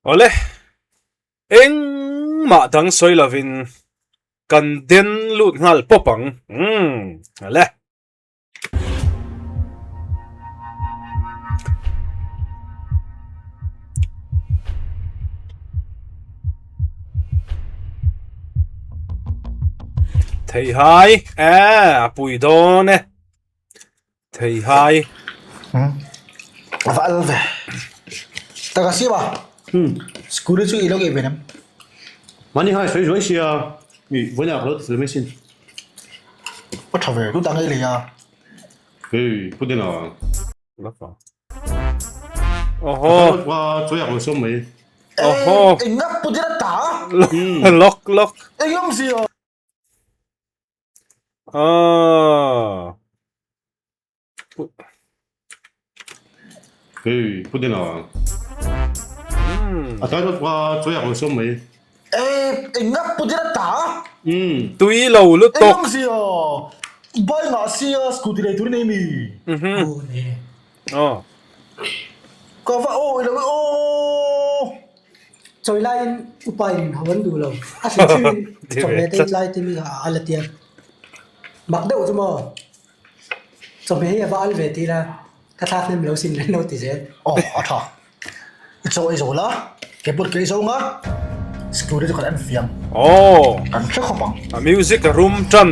Awle, engmah dang sawi lovin kan den lut nghal pawp ang. Umm, awle. Theihai, e, a pui dawn e. Theihai. A va al ve. Taka siam a. School hi chu i lo ngei ve nem. Mahni hai sawi zuai sia i vawiinah ka lo ti fel mai sin. A tha ve, tut ang ei lei a. Hei, pu Dena. Oho. Wa chawi ak lo sawm mai. Oho. Eng nga pu Dena ta? Lok lok. Eng awm si aw. Ah. Hei, pu Dena. A tlai dawt kha chawi ak lo sawm mai. Eh, eng nga pu Dena ta? Umm. Tui lo lutuk. Eng awm si aw. Bai ngah sia scooty lei tur i nei mi? Mhm. Aw. Ka va aw i lo aw. Chawi laiin upa in ho an duh lo. A hrim hrimin chawhmeh te tlai te mi kha a al a tia. Mak deuh chu maw chawhmeh hi a va al ve tih ila ka thlak hnem lo sin an lo ti zel. Aw a tha. I chaw ei zo la, ke pawh ke ei zo nga, screw te chu kan en fiam. Aw. Kan hre khawp ang. A music a rum tan.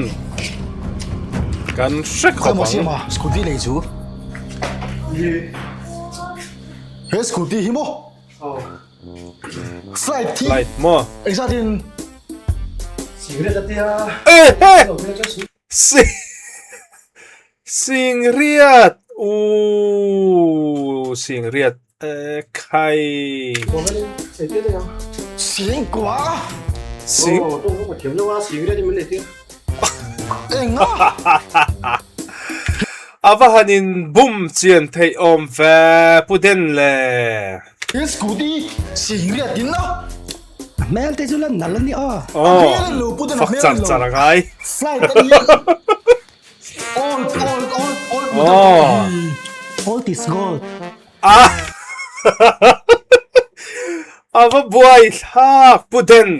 Kan hre khawp ang. Khawi maw siam a scooty lei chu. He scooty hi maw. Flight thi. Flight maw? Engzat in? Cigarette a tia. Si Singriat u Singriat e khai. Singkua. Sing. Enga. A va han in bum chian theih awm ve Pu Den le. He scooty singriat in a. A hmel te chu la nal a ni a. Aw, fak char char a ngai. Flight a ni a. Old, old, old, old model tawh hi. Old is gold. A va buai thlak Pu Den.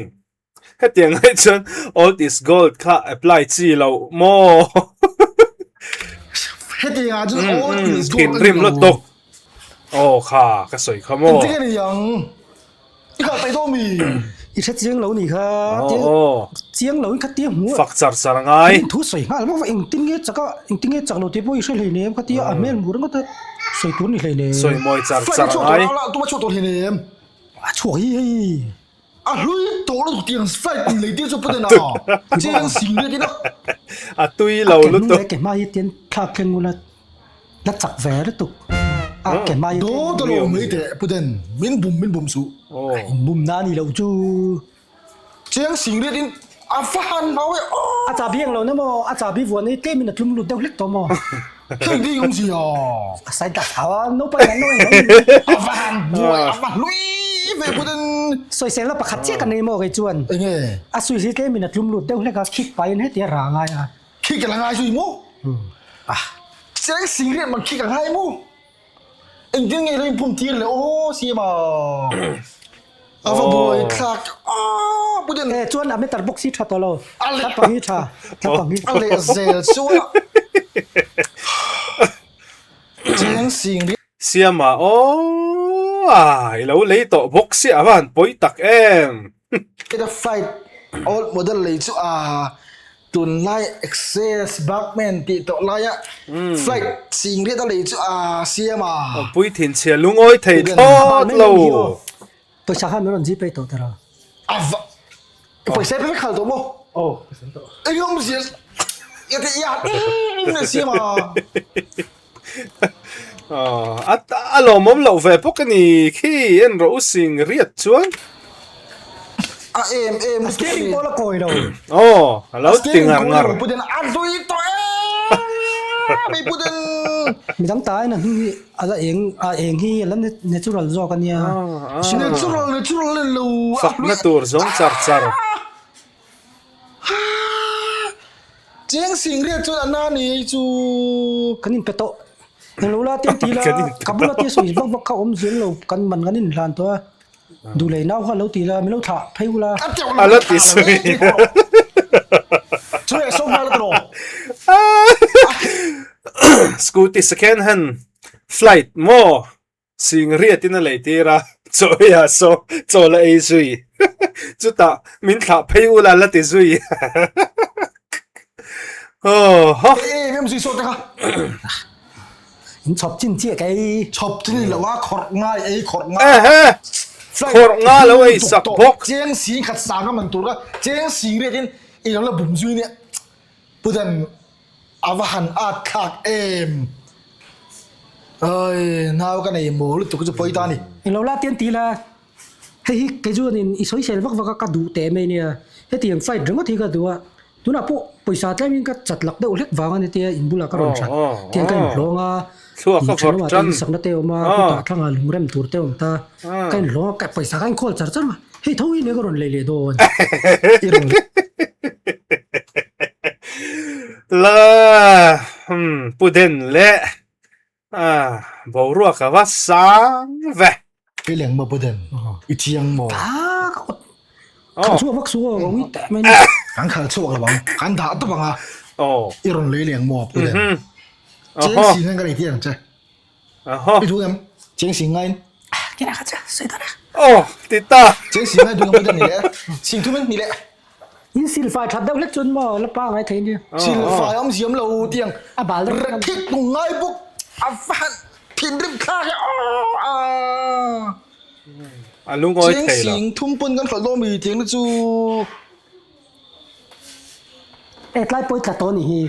Hetiang ai chuan old is gold kha apply chi lo maw? Hetiang ah chuan old is gold Thinrim lutuk. Aw kha ka sawi kha maw? Engtin nge ni ang? I kal peih dawn mi? I hre chiang lo ni kha. Chiang lo in kha tia hmu. Fak char char a ngai. Thu sawi nghal vak vak engtin nge chak a engtin nge chak lo tih pawh i hre hleinem kha tia a hmel hmu ringawt a sawi tur ni hleinem. Sawi mawi char char a ngai. Flight a chhuak tawh lo, tuma chhuak tawh hleinem. A chhuak hi hei. A hlui tawh lutuk tiang flight in lei tir chu paten a cheng sing riat in a. A tui lo lutuk. A ke hnung leh ke hma hi tian thlak thleng ula la chak ve lutuk. A ke hma hi. Daw ta lo mai teh Puten min bum min bum suh. Bum na ni lo chu. Cheng sing riat in a va han hau e aw. A chabi eng lo na maw a chabi vuan hi tlem in a tlum lut deuh hlek tawh maw. Heng ding awm si a. A sai dak hau a naupang an nawi lo. A va han buai a va hlui ve put in. Sawisel na pakhat chiah ka nei maw kei chuan. Enge? A sui hi tlem in a tlum lut deuh hlek a khik pahin heti a ra ngai a. Khik a la ngai zui maw? Ah. Cheng singriat mang khik a ngai maw? Engtin nge lo inphum tir le aw siam a. A va buai thlak a Putin. Eh chuan a meter box hi tha tawh lo. Thla pang hi tha. Thla pang hi. A leh zel chuan a. Cheng sing ri. Siama aw a i lo lei tawh bawk sia a va han pawi tak em. The fight old model lei chu a Tunlai Access Bagman tih tawh laia flight ching riat a lei chu a siam a. Awmpui thinchhia lungawi thei thlawt lo. Pawisa kha min rawn zip ei tawh tawh rawh. A va pawisa i pe vek khal tawh maw? Aw pawisa tawh. Eng awmzia ia te ia em a siam a. A a lawmawm loh ve bawk a ni khi en rawh u sing riat chuan. A em em A steering pawh la kawi lo. Aw a lo ti ngar ngar. Putin a hlui tawh em ei Putin. Midang ta in a hnung hi a la eng a eng hi a la natural zawk a nia. Natural natural en lo. Fakna tur zawng char char. Cheng sing riat chuan a na ni ei chu. Kan inpe tawh. Englo la te an ti la, ka bula te sawi vak vak kha awm zel lo, kan man kan inhlan tawh a. Duhlei nau kha lo ti la, min lo thlah phei ula. A la ti zui. Scooty second hand flight maw sing riat in a lei tir a, chaw ei ah saw chaw la ei zui. Chutah min thlah phei ula la ti zui. Aw haw. In chhawp chin chiah ka ei. Chhawp chin ni lo a, khawrh ngai ei khawrh nga. Ehe! Khawrh nga lo ei sak bawk. Cheng sing khat sang a man tur kha cheng sing riat in i lo la bum zui nia. Pu Dan a va han at thlak em. Oi nau ka nei maw lutuk chu pawi ta ni. Englo la tian ti la. Hei hi kei chuanin i sawisel vak vak a ka duh teh mai nia. Hetiang fight ringawt hi ka duh a, tunah pawh pawisa tlemin ka chat lak deuh hlek vang a ni tia in bulah ka rawn that tiang ka inhlawng a, in thenawmah te insakna te a awm a, kutah thlangah lungrem tur te a awm ta, ka inhlawng a, pawisa ka inkhawl char char a, hei tho hi nia ka rawn lei leh dawn. La, Pu Den leh Ah, boruak a va sang ve. Kei leng maw Buden, i chiang maw? Ah, ka awt. Khal chhuak vak suh aw, ka ui teh mai ni. Kan khal chhuak lo ang, kan dah tawp ang a. I rawn lei leng maw Buden? Cheng sing hian ka lei tir ang che. I duh em? Cheng sing ngaiin. Kira kha che, sawi dawn a. Aw, ti ta. Cheng sing ngai duh em Buden ni leh? Sing thum in ni leh. In silfai that deuh hlek chuan maw la pa ngai thei nia. Silfai awm ziam lo tiang a bal deuh hlek thik tung ngai bawk a va han thinrim thlak e aw a lungawi thei lo. Cheng sing thum pawn kan hralh dawn mi tiang te chu. E tlai pawi tla tawh ni hi.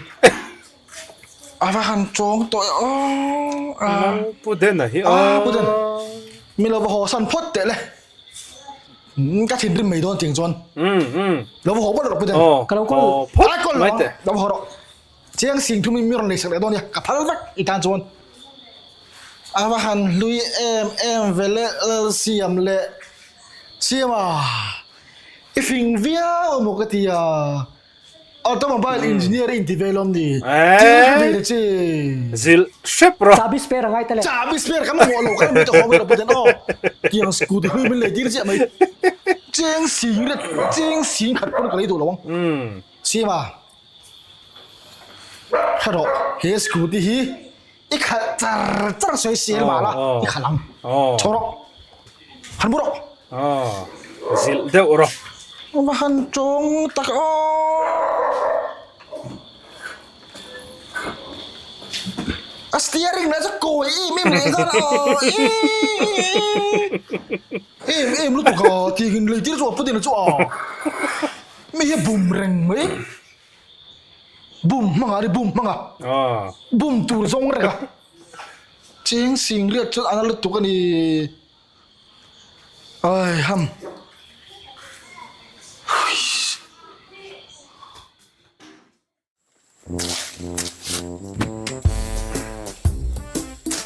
A va han tawng tawh e aw. Pu Den a hi aw. Pu Den mi lo va haw san phawt teh le. Ka thinrim mai dawn tiang chuan. Lo va haw phawt rawh Pu Den. Ka lo kawl phawt mai teh. Lo va haw rawh. Chiang sing thum in mi rawn lei sak leh dawn nia. Ka phal vek i tan chuan. A va han hlui em em ve le Lalsiam leh Siama. I fing viau emaw ka ti a. Automobile engineer i inti ve lawm ni? Thil hre ve ta che. Zilh hrep rawh. Chabi spare a ngai ta le. Chabi spare ka mamawh lo, ka la ta haw mai lo pawh ten aw. Tiang scooty hlui min lei tir chiah mai. Cheng sing leh cheng sing khat pawn ka lei duh lo ang. Sima, hre rawh, he scooty hi i khalh char char sawi sel mah la, i khalh ang. Chho rawh. Han bu rawh. Zilh deuh rawh. Va han tawng tak aw. A steering lah chu kawi em em leh nghal a em em lutuk a tiangin lei tir chu a putin chu a mi hi bum reng mai bum hmanga ri bum hmanga bum tur zawng reng a. Cheng sing riat chuan a na lutuk a ni. Ai ham.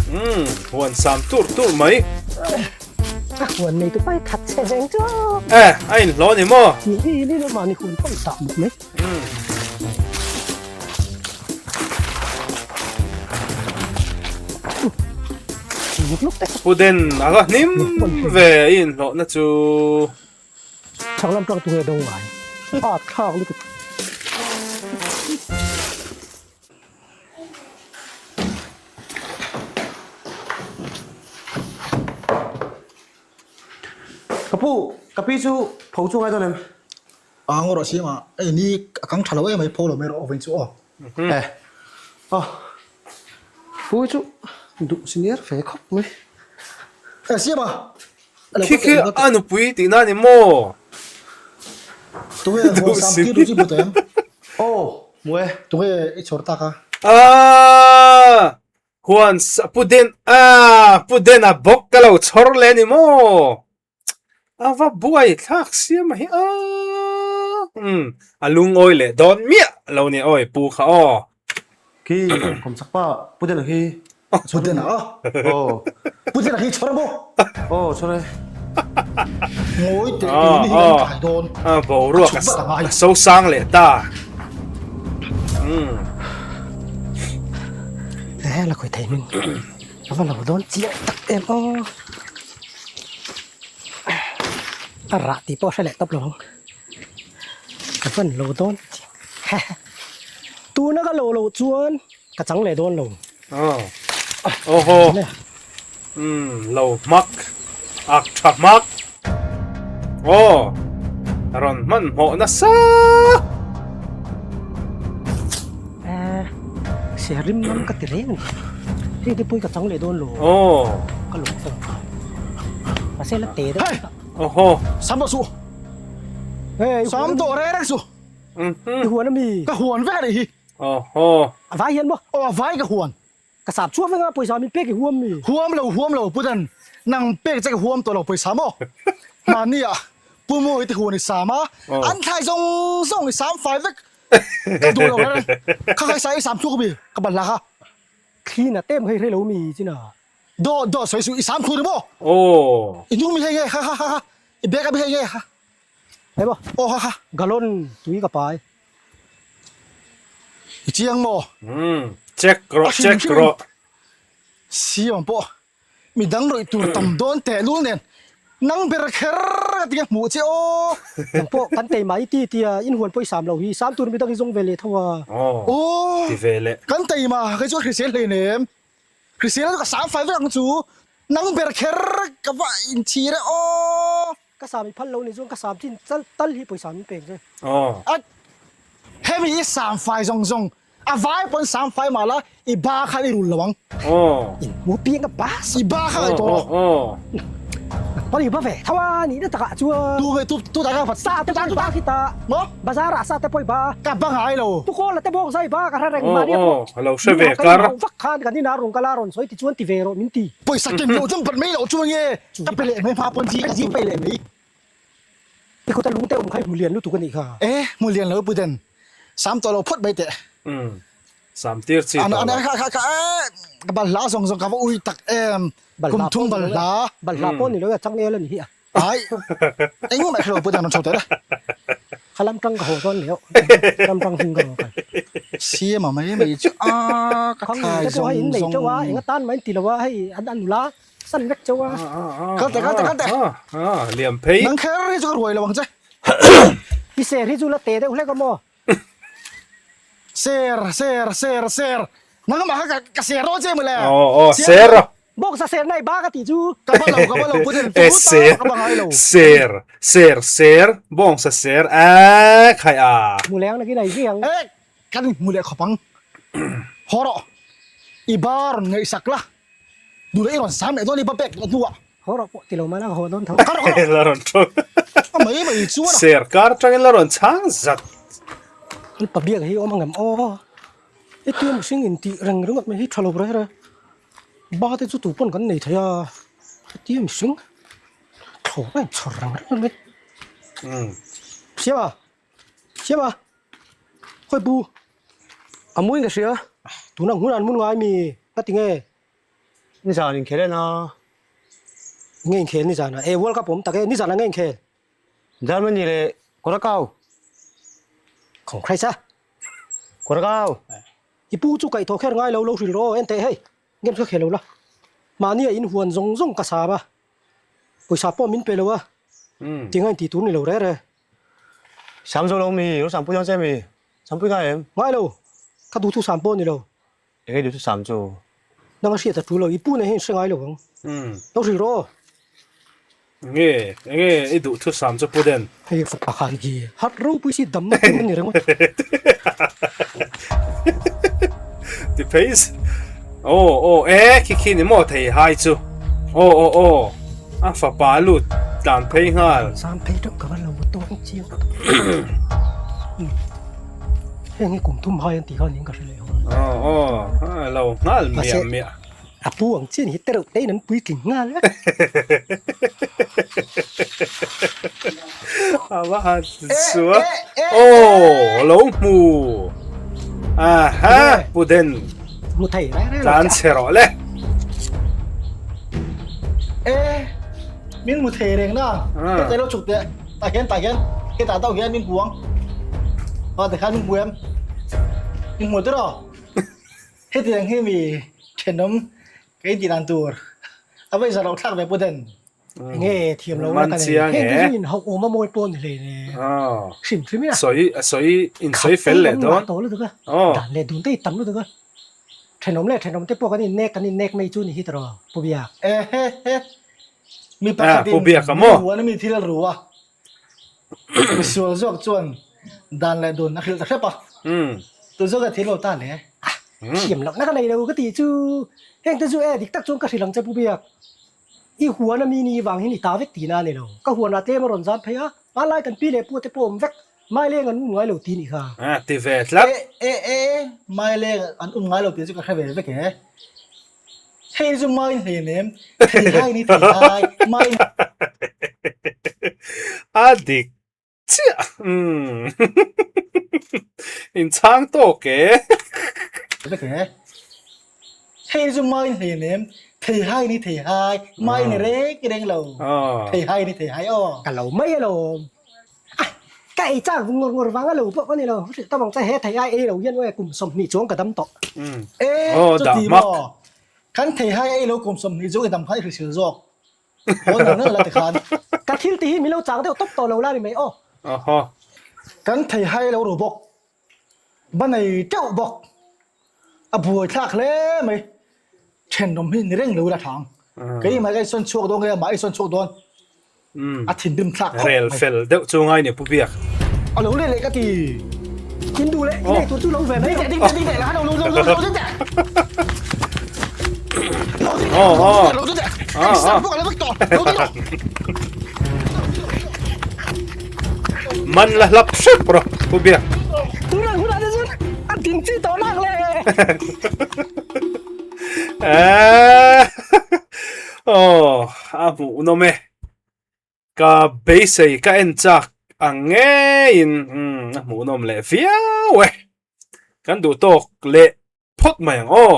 Umm, huan sam tur tur mai. A huan nei tu pai that che veng chu. Eh, a inhlawh ni maw? Ni ni lo mahni huan pawh dah bawk mai. Pu Den a va hnim ve i inhlawhna chu. Chhak lam tang tunge do ngai a thlak lutuk. Ka pu, ka pi chu pho chu ngai dawn em? A ngaw rawh siam a, hei ni a kang tha lo em mai pho lo mai rawh awin chu aw. E aw pui chu duh senior fe khawp mai. E siam a. Khi khi a nupui tih na ni maw? Tunge huan sam tir duh chu hmu tawh em? Aw hmu e. Tunge i chhawr tak a? Aaa huan pu Den aaa pu Den a bawk ka lo chhawr leh ni maw? A va buai thlak siam a hi a umm a lungawi leh dawn miah lo ni awi pu kha aw. Khi kawm chak pa Pu Dena khi Pu Dena a aw Pu Dena khi chhawr maw aw chhawr e Ngawi teh keini hi kan tlai dawn a boruak a so sang leh ta umm he la khawi thei hming a va lo dawn chiang tak em aw. A rah tih pawh hre leh tawp lo ang. Ka hman lo dawn Tuna ka lo loh chuan ka chang leh dawn lo. Aw. Awhaw. Umm lo hmak. Ak tha hmak. Aw. Rawn hmanhmawh nasa. Eh, ser rim lam ka ti reng a ni. Hei te pawh hi ka chang leh dawn lo. Aw. Ka lawm tawh. Mahse la te deuh. Hey! Awhaw. Sam tawh suh. Hey, Sam tawh reng reng suh. I huan a mi? Ka huan vek a nih hi. Awhaw. A vai hian maw? Aw a vai ka huan. Ka sap chhuak vek a, pawisa min pek i huam mi? Huam lo, huam lo, Pu Dan, nang pek che ka huam tawh lo pawisa maw? Mahni ah Pu Mawi te huan i sam a, an thlai zawng zawng i sam fai vek, ka duh lo reng, kha kha i sa i sam chhuak mi, ka ban hla kha. Thlin a tem hei hrelo mi chin a. Dawt dawt sawi suh, i sam chhuak ni maw? I hnung mi hei nge, kha kha kha kha, i bag a mi hei nge kha. Hei maw? Aw kha kha. Gallon tui ka pai. I chiang maw? Umm, check rawh, check rawh. Siam pawh mi dang rawih tur tam dawn teh lul nen nang ber kher ka ti nge hmuh che aw. Nang pawh kan tei mai ti tia in huan pawisa am lo hi sam tur mi dang i zawng ve leh tho a. Aw, ti ve leh. Kan tei ma kei chu a hrisel hleinem. Hrisel chu ka sam fai vek ang chu nang ber kher ka va inchhir e aw. Ka sam i phal lo ni chuan ka sam chin chal tal hi pawisa min pek che. Aw. A hemi i sam fai zawng zawng a vai pawn sam fai mah la i ba khan i rul lo ang. Aw. In hmu piang a ba I ba kha ngaih tawh rawh. Aw. Nang i ba ve tho a nih na takah chuan. Tu nge tu tu tak a pat Sa te pawh i ba khi ta. Maw? Bazar ah sa te pawh i ba. Ka ba ngai lo. Tu kawl a te bawk zai ba ka hre reng mahni a Aw pawh. aw a lo hre ve kar. Hauh vak khan kan inah rawn kal a rawn sawi ti chuan ti ve rawh min ti. Pawisa ken loh chuan bat mai loh chu nge ka pe leh mai hma pawn chi ka zing pe leh mai. I kut a lung te awm kha i hmu lian lutuk a nih kha. E hmu lian lo Pu Den. Sam tawh lo phawt mai teh. Umm sam tir chi tawh lo. Kha kha kha e balhla zawng zawng ka va ui tak em. Kum thum balhla. Balhla pawh ni lo e a changel a ni hi a. Ai, engmah hre lo pawh hian an chho teh le. Kha lam tang ka haw dawn leh aw, lam tang hung ka rawn kal. Siama mai mai chu a ka thlai zawng In nei zawng. teuh a, eng atan mai an ti lo a, hei an an nula san vek teuh a. Kal teh kal teh kal teh. Liam phei. Nang kher hi chu ka ruai lo ang che. I ser hi chu la te deuh hlek a maw? Ser ser ser ser nangmah kha ka ser dawn che mawle. Aw aw ser. Bawksa ser nai ba ka tih chu. Ka ba lo ka ba lo pu den Eh ser ka ba ngai lo. Ser ser ser bawngsa ser a khai a. Hmu leng nakin ai zing ang. Eh kan hmu leh khawp ang. Haw rawh i ba rawn ngaihsak la. Duh leh i rawn sam leh dawn i ba pek leh hnuah. Haw rawh pawh ti lo mahla ka haw dawn tho. Ka rawh ka rawh. La rawn ṭawng. A mai mai chuan a. Ser kar ṭangin la rawn chhang zat. An pa biak hi awm ang em aw. Hetia mihring intih reng ringawt mai hi ṭha lo reng reng. Ba te chu tu pawn kan nei thei a. Hetia mihring thlawh a inchhawr reng reng mai. Siama! Siama! Khawi pu? A muin ka hria. Tuna hmun an hmun ngai mi ka ti nge? Nizan inkhel en a. Nge inkhel nizan ah? E World Cup awm tak e, nizan ah nge inkhel? Germany leh Curacao. Khawng Christ a. Curacao. I pu chu kaihthawh kher ngai lo lo hrilh rawh aw, en teh hei. Games ka khel lo la. Mahni a inhuan zawng zawng ka sam a. Pawisa pawh min pe lo a. Tinga intih tur ni lo reh reh. Sam zo lo mi, ro sampui dawn che mi? Sampui ngai em? Ngai lo, ka duhthu sam pawh ni lo. Enge duhthu sam chu? Nang a hriat a tul lo, i pu nei hian hre ngai lo ang. Lo hrilh rawh aw. Enge, enge i duhthu sam chu pu den? Hei fapa khan hi harh ropui si dam na tur a ni ringawt. Ti phei Aw aw e khi khi ni maw thei hai chu. Aw aw aw a fapa lut tlan phei nghal. Sam phei teuh ka va lo tawng chiang. Heng hi kum thum hai an tih khan in ka hre leh ho. Aw aw lo nghal miah miah. A pu ang chian hi tereuh te in an puitling nghal vek. A va han sua. Aw lo hmu. Aha pu den. Hmu thei reng reng lo Tlan chhe rawh le. E min hmu thei reng na. Heta lo chhuk teh. Tah hian tah hian hetah deuh hian min hmu ang. A tikhan min hmu em? Min hmu tiraw? Hetiang hi mi thenawm ka intih dan tur a va inzah loh thlak ve pu Den. Enge thiam lo na ka nei. Heng te chu in hauh awm a mawi pawh ni hlei ne. Hrim hrim ila. Sawi a sawi in sawi fel leh dawn. Tawh lutuk a. Dan leh dun te i tam lutuk a. Thenawm leh thenawm te pawh kan in nek kan in nek mai chu ni hi tawh Pu Biak. Ehehe. Mi pakhat in mi huan a mi thil a ru a. Misual zawk chuan dan leh dun a hrilh ta hrep a. Tu zawk a thil lo ta le. Thiam lohna ka nei lo ka tih chu heng te chu e dik tak chuan ka hrilh ang che Pu Biak. I huan a mi ni vang hian i ta vek tihna a ni lo. Ka huanah tlem a rawn zam phei a, hmanlai kan pi leh pu te pawh awm vek, Maileng an um ngai lo ti nih kha. A ti ve tlat. E e e, Maileng an um ngai lo tih chu ka hre ve vek e. Hei chu mai hleinem, theihai ni theihai, mai. A dik Chiah! Umm. In chhang tawk e. Vek e. Hei chu mai hleinem, theihai ni theihai, mai ni reng reng lo. Theihai ni theihai aw. Ka lo mai alawm. A, ka ei chak vung ngawr ngawr vang a lo pawh ka ni lo. Hrilh tam ang che he theihai ei lo hian aw kum 20 chuang ka dam tawh. E, chuti maw? Kan theihai ei lo kum 20 chuang i dam khan i hrisel zawk. Haw nang nang la ti khan. Ka thil ti hi min lo chang deuh tawp tawh lo la ni mai aw. Aha. Kan thei hai lo ru bawk. Ba nei teuh bawk. A buai thlak hle mai. Thenawm hi ni reng lo ila thang. Keimah ka insawn chhuak dawn nge amah a insawn chhuak dawn. A thinrim thlak khawp mai. Rel fel deuh chu ngai ni Pu Biak. A lo leh leh ka ti. In duh leh i nei tur chu lo ve mai rawh. Ding teh ding teh ding teh lo lo lo lo lo ding teh. Lo ding teh lo ding teh. Hei sam pawh ka lo vek tawh. Lo ding rawh. Man la hlap hrep rawh Pu Biak. Tunang hunah te chuan a ding chi tawh nak le. Aw a hmuh nawm e. Ka beisei ka en chak ang ngeiin a hmuhnawm leh viau e. Kan duh tawk leh phawt mai ang aw.